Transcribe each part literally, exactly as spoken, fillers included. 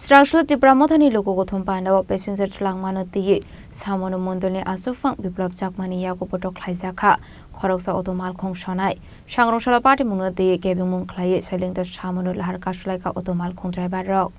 Srangshalo Tipra Mothani luku kuthum pandao passenger twlangmano twiwi Samono Mondolni aswkphang Biplop Chakmani yago botok khlaijakha khoroksa auto malkhung sonai. Sangrong salo party mungno twiwi kebengmung khlaiwi selengta Samono lahar kasulaikha auto malkhung driver rok.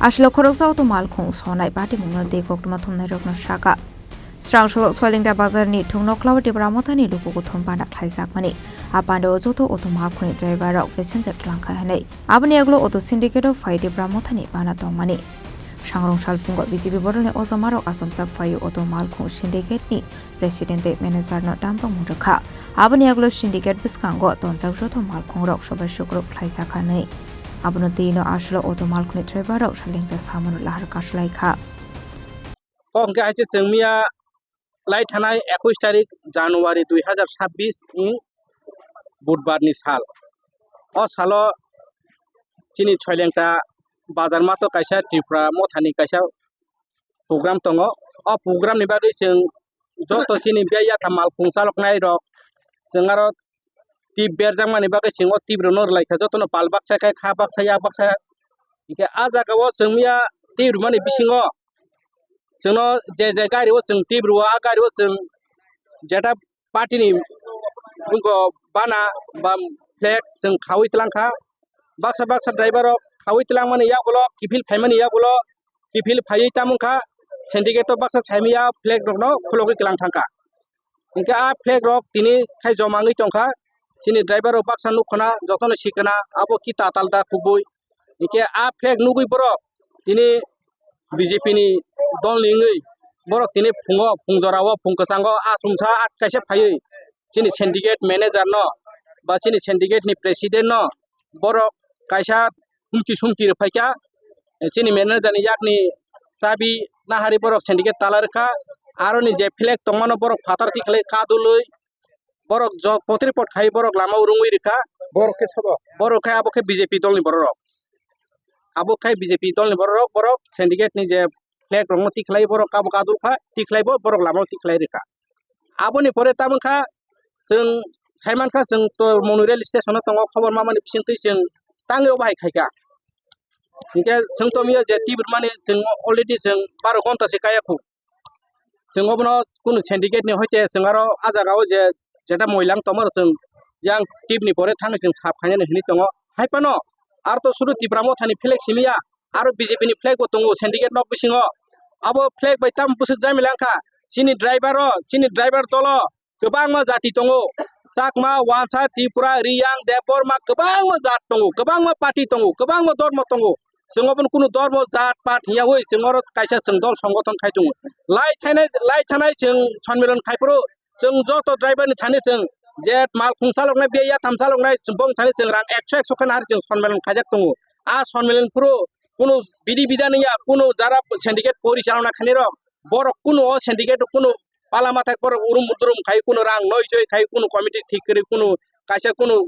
Aswk khoroksa auto malkhung sonai party mungno tei koktwma thumnairokno saka. Srangshalo Soilengda bazarni thung nokhlao Tipra Mothani luku kuthum bana khlaijakmani. A pandao joto auto malkhungni driver rok passenger twlangkha hinwi. Aboni yagulo auto syndicate o phai Tipra Mothani bana tongmani. Sangrong salphungo B J P bodolni ojamarok achomsa phaiwi auto malkhung syndicate ni president tei manager no dampang mung rwkha. Aboni yagulo syndicate bwskango tonjak joto malkhung rok sobai sukruk khlaijakha hinwi. Abono twino aswlo auto malkhungni driver rok selengta Samono lahar kasulaikha. O hwnkhe hai se chwng miya lai thanai ekush tarik January dui hazar sabbish ni Budbar ni sal. O salo chini Soilengta bazar mato kaisa Tripura Mothani kaisa program tongo. O program ni bagwi chwng joto chini biyai yatham malkhung chaloknai rok chwng aro tip berjakmani bagwi chwng o tip rwno rwlaikha, jotono pal baksa khe kha baksa yak baksa. Hinkhe a jaga o chwng miya tip rwmani bisingo chwngno je je gari o chwng tip rwo, a gari o chwng jeta party ni jwngo bana ba flag chwng khaui twlangkha. Baksa baksa driver rok khaui twlangmani yagulo kiphil phaimani yagulo kiphil phaiwi tamungkha, syndicate o baksa saimaya flag rokno khulogwi kwlang thangkha. Hinkhe a flag rok tini khai joma wngwi tongkha. Chini driver rok baksa nukkha na, jotono sikha na, abo ki tatal da kubui. Hinkhe a flag nugwi borok tini B J P ni dol ni wngwi borok tini phungo, phung jora o, phung kwchango achomsa at kaisa phaiwi chini syndicate manager no ba chini syndicate ni president no borok kaisa humki sumki rwphaikha. Chini manager ni yakni chabi nahari borok syndicate tala rwkha. Aroni je flag tongmano borok phatar tikhlai kadulwi borok jo potri pot khai borok lama o rwngwi rwkha. Borok khe sobo? Borok khe abo khe B J P dol ni borok rok. Abo khe B J P dol ni borok rok, borok syndicate ni je flag rok no tikhlai borok kabo kadulkha, tikhlai bo borok lama o tikhlai rwkha. Aboni pore tamo kha chwng saimankha chwng to Monu rail station o tongo, khobor mamani bisingtwi chwng tangwi obo hai khaikha. Hinkhe chwng to miya je tibir mani chwng already chwng baro gonta se kaya khu. Chwng obono kunu syndicate ni hoite chwng aro a jaga o je jeta moilang tongma rok chwng yang tip ni pore thangwi chwng sap khainani hinwi tongo. Hai phano aro to suru Tipra Mothani flag simi ya, aro B J P ni flag bo tongo syndicate nok bisingo. Abo flag bai tamo bwswk jamila wngkha? Chini driver o, chini driver dolo kwbangma jati tongo. Chakma, Wansa, Tripura, Riyang, Debbarma kwbangma jat tongo, kwbangma party tongo, kwbangma dormo tongo. Chwng obono kunu dormo, jat, pat hiyawi chwng oro kaisa chwng dol songgothon khai tongo. Lai thanai, lai thanai chwng sonmilan khai phuru chwng joto driver ni thani chwng je malkhung chaloknai, biyai yatham chaloknai, bong thani chwng rang ekso ekso khe nahar chwng sonmilan khaijak tongo. A sonmilan phuru kunu bidi bida niya, kunu jara syndicate pori chalokna khainai rok, borok kunu o syndicate kunu pala mathak borok urum durum khai, kunu rang noi choi khai, kunu committee thik kwrwi, kunu kaisa kunu,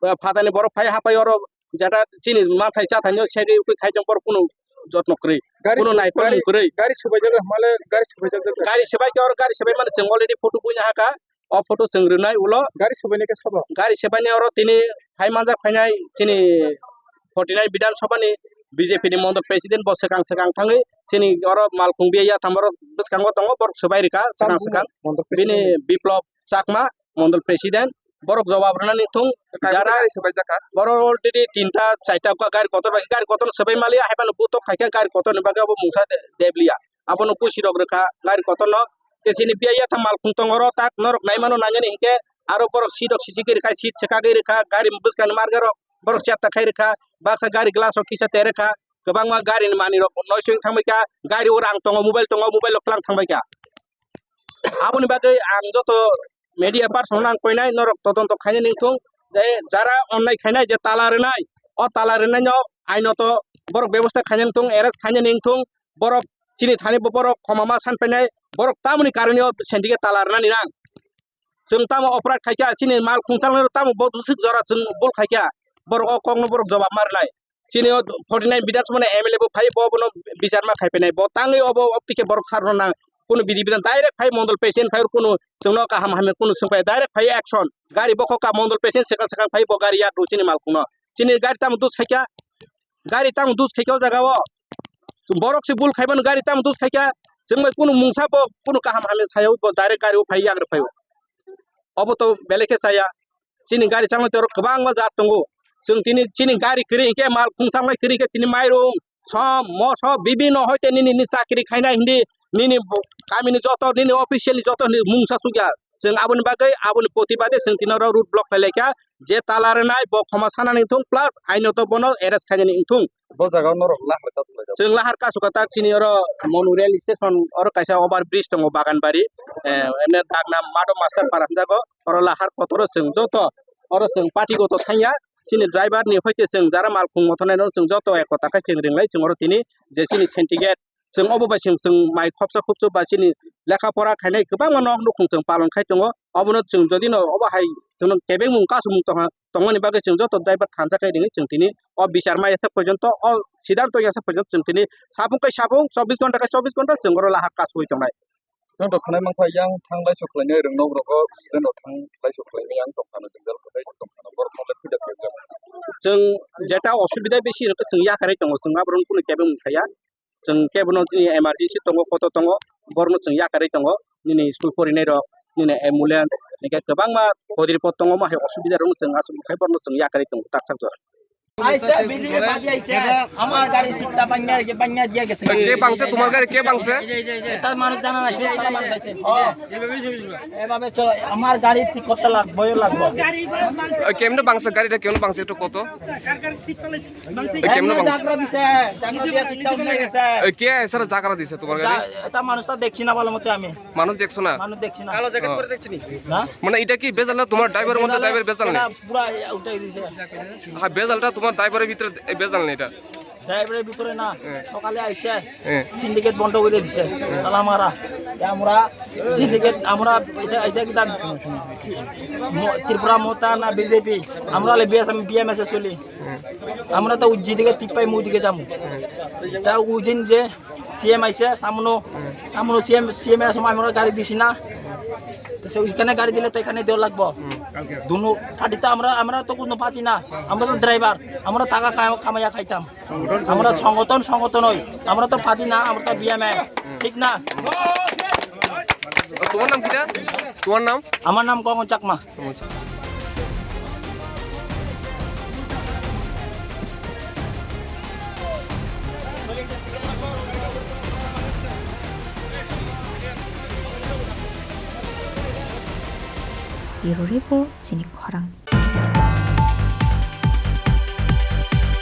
uh, phatani borok phai hapai oro jeta chini manthai chathaino seri ui khai tong borok kunu jotno kwrwi, gari kunu su-, naikolmung gari, kwrwi. Gari subaijak male gari subaijak. Gari subai khe oro gari subai mani chwng already photo buina haka. O photo chwng rwnai ulo. Gari subaini khe sobo? Gari subaini oro tini phai manjak phainai chini forty nine Bidhan Sabha ni B J P ni mondol president bo swkang swkang thangwi chini oro malkhung biyai yatham oro bwskango tongo, borok swbai rwkha swkang swkang. Mondol president. Bini Biplop Chakma, mondol president, borok jawab rwna nithung. Kaisa jara gari swbaijak kha? Borok already tinta charta gari kotor bai, gari kotor swbai maliya, hai phano butok khaikha gari kotor ni bagwi abo mungsa de-, debliya. Abono pusi rok rwkha gari kotorno. Kesini biyai yatham malkhung tongo oro tak norok naimano nainani hinkhe aro borok seat rok sisik rwkha, seat swkagwi rwkha, gari bwskangni marga rok borok chepta khai rwkha, baksa gari glass rok kisa te rwkha, kwbangma gari ni manwi rok noising thangbaikha, gari o rang tongo, mobile tongo, mobile rok tlang thangbaikha. Aboni bagwi ang joto media person no ang koinai norok todonto khainani wngthung, je jara onnai khainai je tala rwnai, o tala rwnaino ainoto borok bebosta khainani wngthung, arrest khainani wngthung, borok Chini thani bo borok khoma ma san painai, borok tamoni karoni o syndicate tala rwnani nang. Chwng tamo operate khaikha, chini mal khungchangno tamo bo bwswk jora chwng bul khaikha, borok o kokno borok jobab ma rwnai. Chini o forty nine Bidhan Sabha ni M L A bo phai, bo bono bichar ma khai painai, bo tangwi obo optike borok sarno nang, kunu bidi bidhan direct phai mondol president phai kunu chwngno kaham hamya kunu swngpai direct phai action, gari bokhok ka mondol president swkang swkang phai bo gari yak rw chini mal khungno, chini gari tamo dus khaikha, gari tamo dus khaikha o jaga o, borok se bul khaimano gari tamo dus khaikha, chwngbai kunu mungsa bo kunu kaham hamya sayo bo direct gari o phai yak rw phai o. Obo to belai khe chaya. Chini gari changma tei oro kwbangma jat tongo. Chwng tini chini gari kwrwi hinkhe mal khungsa wngnai kwrwi hinkhe tini mairung, som, moso, bibino hoite nini, nini chakri khainai hindi nini bo-, kamini joto nini official ni joto hinwi mungsa sukya. Chwng aboni bagwi aboni protibade chwng tini oro road block khlai laikha. Je tala rwnai bo khoma sanani wngthung plus aino to bono arrest khainani wngthung. Bo jaga o norok lahar kasu laijak. Chwng lahar kasu kha tak chini oro Monu rail station oro kaisa over bridge tongo Baganbari, eh, emne Dagnam Madho Master Para hwnjago, oro lahar kotoro chwng joto oro chwng party goto thangya chini driver ni hoite chwng jara mal khung mothonai no chwng joto ekota khe chwng ringlai chwng oro tini je chini syndicate chwng obo bai chwng, chwng mai khopsa khopsa ba chini lekha pora khainai kwbangma nok nukhung chwng palon khai tongo, obono chwng jodi no obo hai chwngno kebengmung kasumung tongkha, tongmani bagwi chwng joto driver thansa khe ringwi chwng tini o bichar ma esa porjonto o siddhanto esa porjonto chwng tini sabung kai sabung chobbish ghonta kai chobbish ghonta chwng oro lahar kasugwi tongnai. Chwng rok khwnai mankha yang thanglai sok khlainai rwng nok rogo student rok thanglai sok khlainai yang tongkha no jwngjal kwtai tongkha no borok thanglai thwi da khe. Chwng jeta osubida bisi rwkhe chwng yakarwi tongo, chwng aborok kunu kebengmung khaiya. Chwng kebono tini emergency tongo, koto tongo, borokno chwng yakarwi tongo. Nini school porinai rok, nini ambulance, hinkhe kwbangma hodiripot tongo, omo hai osubida rokno chwng aswk khai borokno chwng yakarwi tongo taksa jora. আইছে, BJP party আইছে। আমার গাড়ি সিটটা ভাঙিয়া, ভাঙিয়া দিয়া গেছে। কে ভাঙছে? তোমার গাড়ি কে ভাঙছে? এটা মানুষ জানা নাই, সে তারা ভাঙছে। ও। এভাবে চল, আমার গাড়ি ঠিক করতে লাগবো, লাগবো। ওই কেমনে ভাঙছে গাড়িটা, কেমনে ভাঙছে একটু কত? এই কেমনে এমনি ভাঙছে? জাগরা দিছে, জাগরা দিয়া সিটটা উঠে গেছে। এই কে এসে জাগরা দিছে তোমার গাড়ি? যা-, এটা মানুষটা দেখছি না ভালো মতে আমি। মানুষ দেখছো না? মানুষ দেখছি না। কালো জ্যাকেট হ্যাঁ। পরে দেখছি নি? না। মানে এটা কি ভেজাল না? তোমার ড্রাইভারের মধ্যে ড্রাইভার ভেজাল নেই? এটা পুরা উঠাই দিছে। হ্যাঁ, ভেজালটা তোমার ড্রাইভারের ভিতরে, এই ভেজাল নেই এটা। ড্রাইভারের ভিতরে না, হ্যাঁ। সকালে আইসে হ্যাঁ। সিন্ডিকেট বন্ধ করে দিছে। তাহলে আমরা, আমরা সিন্ডিকেট, আমরা এটা, এটা কি তার ম-, ত্রিপুরা মতা না বিজেপি? আমরা হলে বিএস, আমি বিএমএস এ চলি। আমরা তো যেদিকে টিপ পাই, ওইদিকে যাবো। তা ওই দিন যে সিএম আইসে, সামনো, সামনো সিএম, সিএম এর সময় আমরা গাড়ি দিছি না। তো সে ওইখানে গাড়ি দিলে তো এখানে দেওয়া লাগবো। দুনো পার্টি তো আমরা, আমরা তো কোনো পার্টি না, আমরা তো ড্রাইভার, আমরা টাকা কাম-, কামাইয়া খাইতাম। আমরা সংগঠন, সংগঠন হই, আমরা তো পার্টি না, আমরা তো বিএমএস, ঠিক না? তোমার নাম কিটা? তোমার নাম? আমার নাম গগন Chakma. Bureau Report, chini khorang.